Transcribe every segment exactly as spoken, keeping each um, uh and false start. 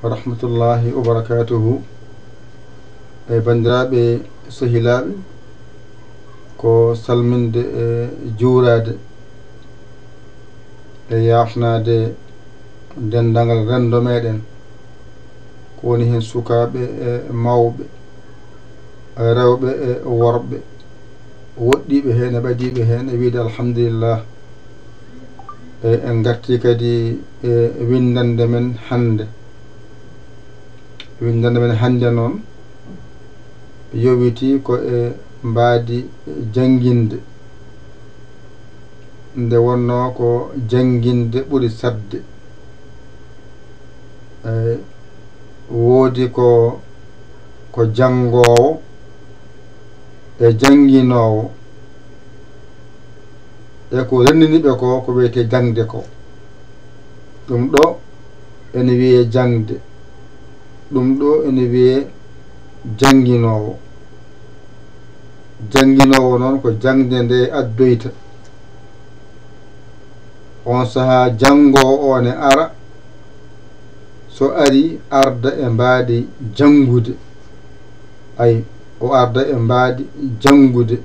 Wa rahmatullahi wa barakatuhu. E banndiraaɓe sehilaaɓe, ko salminde e juuraade e yaafnaade denndaangal renndo meeɗen, ko woni heen sukaaɓe e mawɓe, rewɓe e worɓe, woɗɗiiɓe heen e ɓadiiɓe heen, e wiyde alhamdulillah. E en ngartii kadi e winndannde men hannde. Winndannde men hannde noon yowitii ko e mbaadi jannginde. Nde wonnoo ko jannginde ɓuri saɗde. E woodi ko, ko janngoowo e jannginoowo. E ko renndini ɓe ko, ko wiyetee jaŋde ko. Ɗum ɗo ene wiyee jaŋde. Ɗum ɗo ene wiyee jannginoowo. Jannginoowo noon ko jaŋde nde addoyta. On sahaa janngoowo o ne ara, so ari arda e mbaadi janngude. Ay, o arda e mbaadi janngude.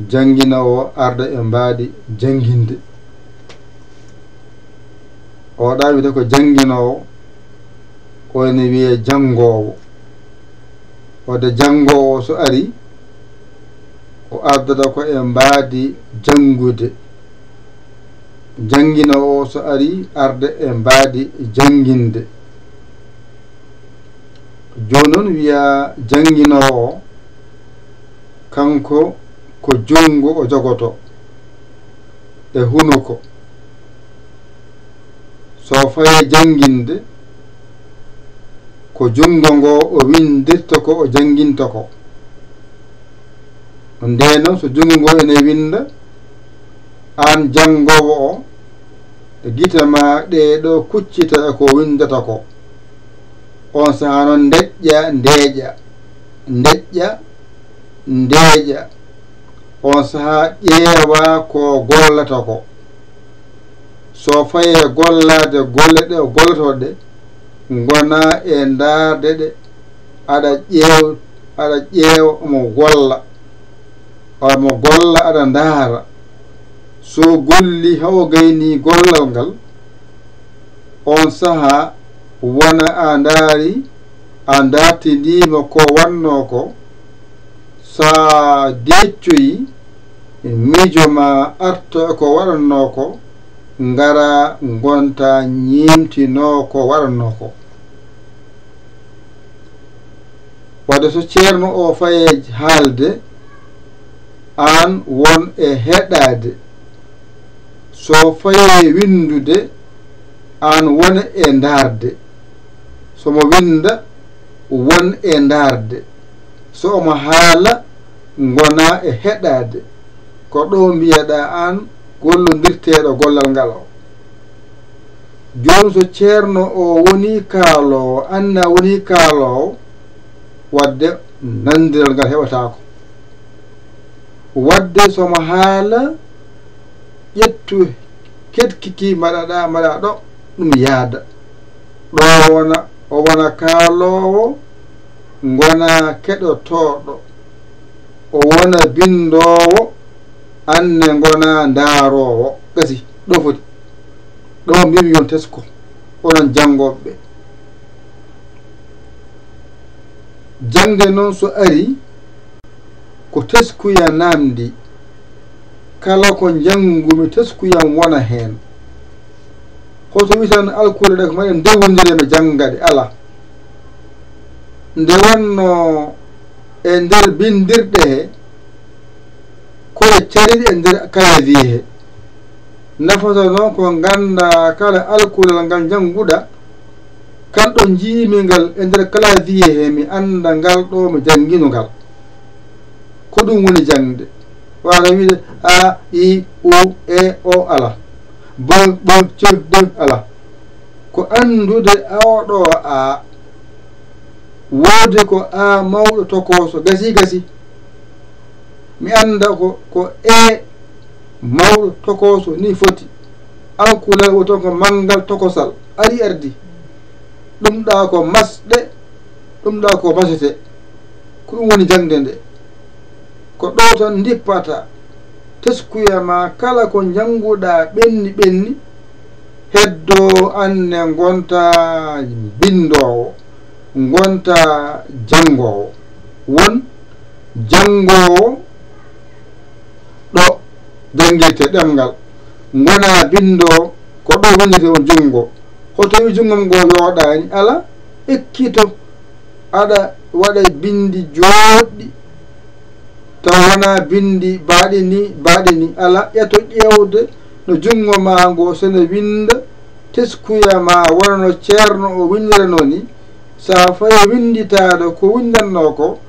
Jannginoowo arda e mbaadi jannginde. O ɗaawita ko jannginoowo, o ene wiyee janngoowo. Wadde janngoowo so ari, o ardata ko e mbaadi janngude. Jannginoowo so ari, arda e mbaadi jannginde. Jooni noon wiyaa jannginoowo o, kanko ko junngo o jogotoo e hunuko. So fayee jannginde, ko junngo ngo o winndirta ko o jannginta ko. Ndeen noon, so junngo ngo ene winnda, aan janngoowo o, gite maa ɗee ɗo kuccita e ko winndata ko. On sahaa noon ndeƴƴa, ndeeƴa, ndeƴƴa, ndeeƴa. On sahaa ƴeewa ko gollata ko. So fayee gollaade golle ɗe o gollotoo ɗe, ngonaa e ndaarde ɗe, aɗa ƴeew-, aɗa ƴeewa omo golla, omo golla aɗa ndaara. So gollii haa o gaynii gollal ngal, on sahaa wona a ndaari, a ndaartindiima ko wannoo ko, so a deeccoyii, miijo maa arta e ko waɗannoo ko, ngara ngonta ñeemtinoo ko waɗannoo ko. Wadde so ceerno o fayee haalde, aan won e heɗaade. So fayee winndude, aan won e ndaarde. So mo winnda, won e ndaarde. So omo haala, ngonaa e heɗaade. Ko ɗo mbiyaɗaa aan gollondirteeɗo gollal ngal o. Jooni so ceerno o wonii kaaloowo, aan ne a wonii kaaloowo, wadde nanndiral ngal heɓataako. Wadde so mo haala, ƴettu keɗkiki mbaɗaɗaa, mbaɗa ɗo, ɗum yaada. Ɗo wona, o wona kaaloowo, ngonaa keɗotooɗo. O wona binndoowo, aan ne ngonaa ndaaroowo. Gasi, ɗo foti. Ɗo mbimi yon tesko, onon janngooɓe ɓe. Jaŋde noon so ari, ko teskuya naamndi. Kala ko njanngumi, teskuyam wona heen. Hoto witan alkule ɗe ko mbaɗen ndewondire mi jannga ɗe, alaa. Nde wonnoo e nder binndirɗe he, ko e cariɗe e nder clavier he. Nafata noon ko nganndaa kala alkulal ngal njannguɗaa, kala ɗo njiimi ngal e nder clavier he, mi annda ngal ɗo mi janngino ngal. Ko ɗum woni jaŋde. Wano wiide A, I, U, E, O, alaa. B, ɓ, c, d, alaa. Ko anndude a oɗo a. Woodi ko A mawɗo tokooso, gasi, gasi. Mi annda ko, ko E mawɗo tokooso ni foti. Alkulal woto ko manngal tokosal. Ari ardi. Ɗum ɗa ko masɗe, ɗum ɗa ko masete. Ko ɗum woni jaŋde nde. Ko ɗo tan ndippata teskuya ma kala ko njannguɗa ɓenni ɓenni, heddo an ne ngonta binndoowo, ngonta janngoowo. Won janngoowo ɗo janngirte ɗemngal, ngona binndoowo ko ɗo winndete on junngo. Hoto wi junngam ngo yooɗaani, ala, ekkito, aɗa waɗa binndi jooɗɗi, taw wona binndi baaɗi ni, baaɗi ni, ala, ƴeto ƴeewde no junngo ma ngo, so ne winnda, teskuya ma wona no ceerno o winndirano ni, sa fayi winnditaade ko winndanno ko,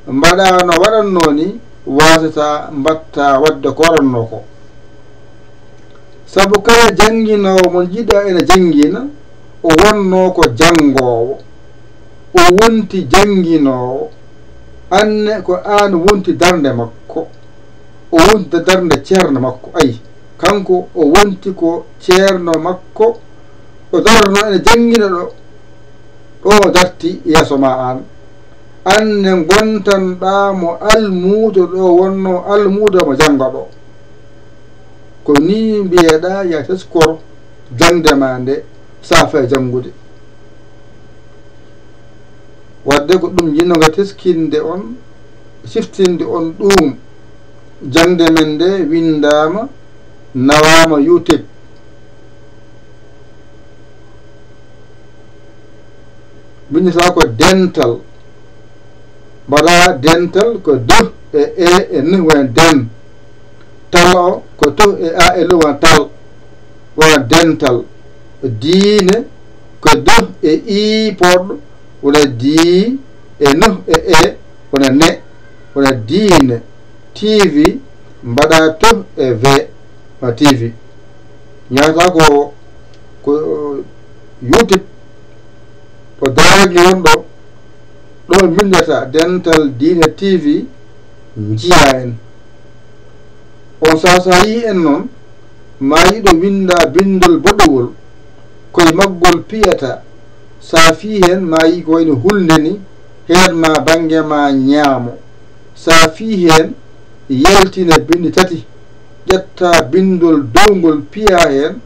mbaɗa no waɗanno ni, wasata mbatta waɗde ko waɗanno ko. Sabu kala jannginoowo mo njiɗa ene janngina, o wonno ko janngoowo, o wonti jannginoowo. Anne ko aan wonti darnde makko, o wonti darnde ceerno makko. Ayi, kanko o wonti ko ceerno makko, o darno ene janngina ɗo, ɗo darti yeeso ma aan. Aan ne ngontanɗaa mo almuudo ɗo wonno almuudo mo janngo ɗo. Ko ni mbiyeɗaa ya teskor jaŋde ma nde, sa fay janngude. Wadde ko ɗum njinnoo-nga teskinde on, siftinde on ɗuum. Jaŋde men nde winndaama, nawaama YouTube. Winndata ko dental. Mbaɗa dental ko d e e e n wona den. Tal o ko t e a l wona tal. Wona dental. Diine ko d e i poɗɗo wona di e n e e wona ne. Wona diine. T V mbaɗa t e v. Wona T V. Ñaata ko, ko YouTube, ko daage wonɗo ɗo mbinndata Dental Diine T V, njiya en. On saaha, so a yii en noon, ma yiɗo winnda binndol boɗowol, koye maggol piyata. So a fii heen, ma yii ko wayno hulnde ni, heen ma bannge ma ñaamo. So a fii heen, yaltina binndi tati, ƴetta binndol dow ngol, piya heen,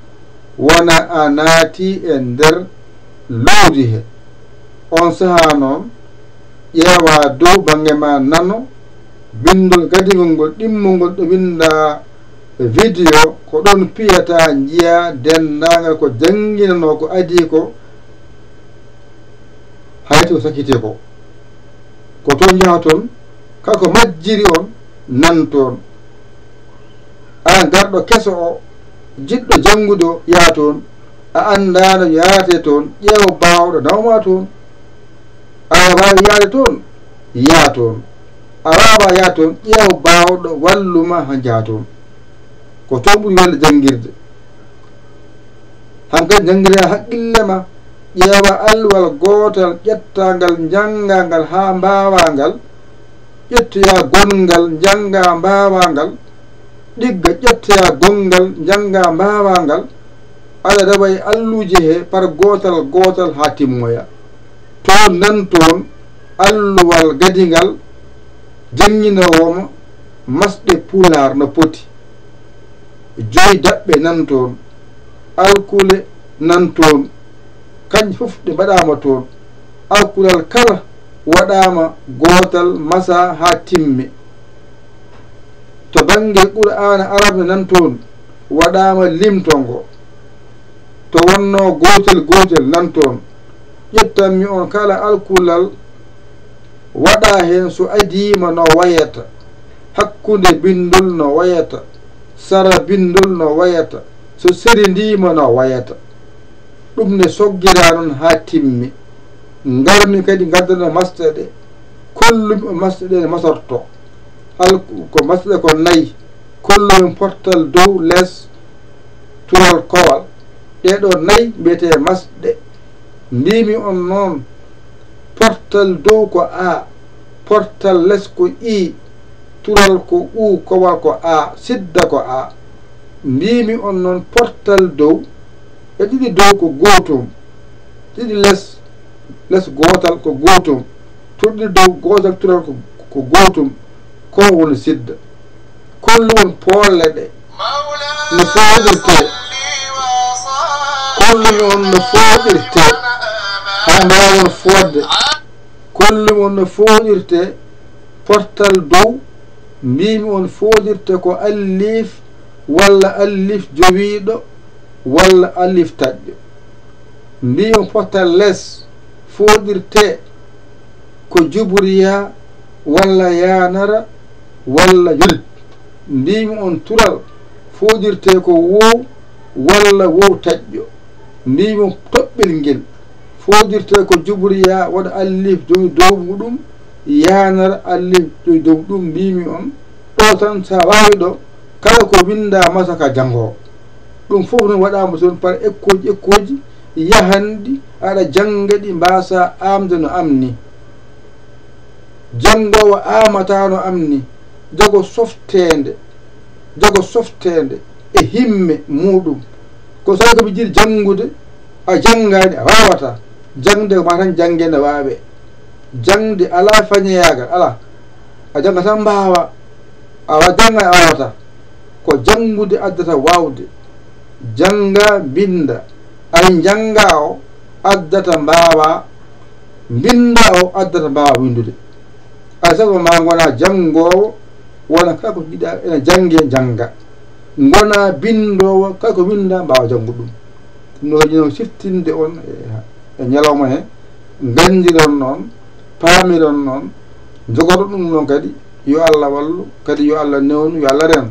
wona a naati e nder loowdi he. On sahaa noon, ƴeewa dow bannge ma nano, binndol gadingol ngol ɗimmungol ɗo winnda video, ko ɗoon piyata njiya denndaangal ko jannginanoo ko adii ko, hay to sakitee ko. Ko toon njaha toon, kako majjiri on nan toon. Aan garɗo keso o, jiɗɗo janngude o, yaa toon. A anndaa no yahrete toon, ƴeew baawɗo nawma toon. Aɗa waawi yahde toon, yaa toon. A waawaa yahde toon, ƴeew baawɗo walluma haa njaha toon. Ko toon ɓuri welde janngirde. Hankadi njanngira haqqille ma, ƴeewa alluwal gootal, ƴetta ngal, njannga ngal haa mbaawaa ngal, ƴettoya gonngal, njannga mbaawaa ngal, ɗigga ƴettoya gonngal, njannga mbaawaa ngal, aɗa rewa e alluuje he par gootal gootal haa timmoya. Toon nan toon alluwal gadingal, jannginoowo ma masɗe Pulaar no poti. Joyi daɓɓe nan toon, alkule nan toon, kañƴe fof ɗe mbaɗaama toon. Alkulal kala waɗaama gootal masa haa timmi. To bannge Qur'aana Arab ne nan toon, waɗaama limto ngo. To wonnoo gootel gootel nan toon. Ƴettanmi on kala alkulal, waɗa heen so adiima no wayata, hakkunde binndol no wayata, sara binndol no wayata, so serindiima no wayata. Ɗum ne soggira noon haa timmi. Ngarmi kadi ngaddana masɗe ɗe. Kollumi o masɗe ɗe no masorto. Al-, ko masɗe ko nayi. Kollomi portal dow, les, tural kowal. Ɗee ɗoo nayi mbiyetee masɗe. Mbiimi on noon, portal dow ko A, portal les ko I, tural ko U, kowal ko A, sidda ko A. Mbiimi on noon, portal dow e ɗiɗi dow ko gootum, ɗiɗi les Les gootal ko gootum, tuɗɗi dow gootal tural ko, ko gootum, ko woni sidda. Kollu won poolle ɗe no fooɗirtee. Kollu won no fooɗirtee. Haa mbaawa won fooɗde. Kollu won no fooɗirtee portal dow, mbiimi on fooɗirtee ko allif walla allif jowiiɗo walla allif taƴƴo. Mbiimi on portal les fooɗirtee ko juburiya walla yaanara walla yurit. Mbiimi on tural fooɗirtee ko wow walla wow taƴƴo. Mbiimi on toɓɓel ngel fooɗirtee ko juburiya waɗa allif jowi dow muɗum, yaanara allif jowi dow muɗum. Mbiimi on ɗo tan, so a waawi ɗo, kala ko winndaama saka janngoo. Ɗum fof noon waɗaama toon par ekkuuji, ekkuuji yahanɗi, aɗa jannga ɗi, mbaasaa aamde no am ni. Janngoowo aamataa no am ni, jogo softeende, jogo softeende e himme muuɗum. Ko so a ko mi jiɗi janngude, a janngaani, a waawataa. Jaŋde ko maa tan jannge no waawee. Jaŋde alaa fañoyaagal, alaa. A jannga tan mbaawaa, a wa-, jannga a waawataa. Ko janngude addata waawde. Jannga, mbinnda. Ay njanngaa o addata mbaawaa, mbinnda o addata mbaawaa winndude. Ay sago maa ngonaa janngoowo, wona kala ko jiɗaa ena jannge, jannga. Ngonaa binndoowo, kala ko winndaa mbaawaa janngude ɗum. Ɗum no kadi no siftinde on e, e ñalawma he, nganndiron noon, paamiron noon, njogoto ɗum noon kadi, yo Allah wallu, kadi yo Allah newnu, yo Allah reen.